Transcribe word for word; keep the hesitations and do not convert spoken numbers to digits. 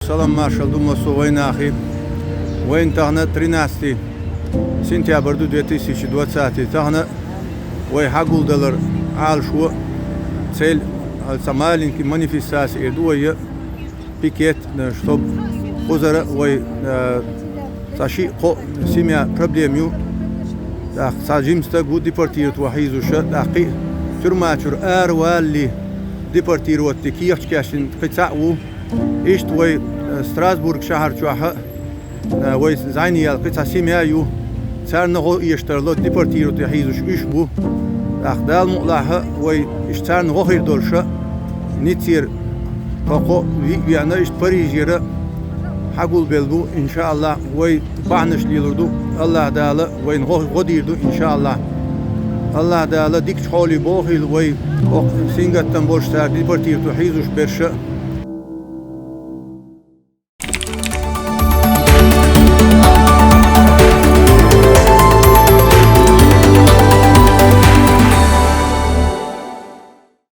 Салам-маршалла ду массо а вайнахе. Вайна тахана тринадцатое сентябрь ду, две тысячи двадцатый. Тахана вай хьагулдалар Ӏалашо, цель, а, цхьа маленький манифестация эр ду вай, пикет, э, чтоб кхузара вай, э, цхьа шиъ-кхоъ семья проблема ю. ТӀаккха цхьа жима стаг ву депортировать ван хьийзаш, тӀаккха кхин а тюрьма чура аравалале депортировать де кехаташ кечдина кхин цхьаъ ву. Иштта вай, э, Страсбург шахьар чохь а, э, вай зӀамига кхин цхьа семья ю. Царна гӀо эшаш тарло, депортировать ван хьийзаш уьш бу. ТӀаккха Дала мукъалахь, вай иштта царна гӀо хир долуш, Ниццера кхо-кхоъ виъ веана, иштта Парижера хьагулбелла бу, иншааллахӀ, вай бахьанаш лелор ду. АллахӀ Дала вайна гӀо, гӀо дийр ду, иншааллахӀ. АллахӀ Дала дикачу хьоле бохийла вай, хӀокху сингаттам болуш цара депортировать ван хьийзаш берш а.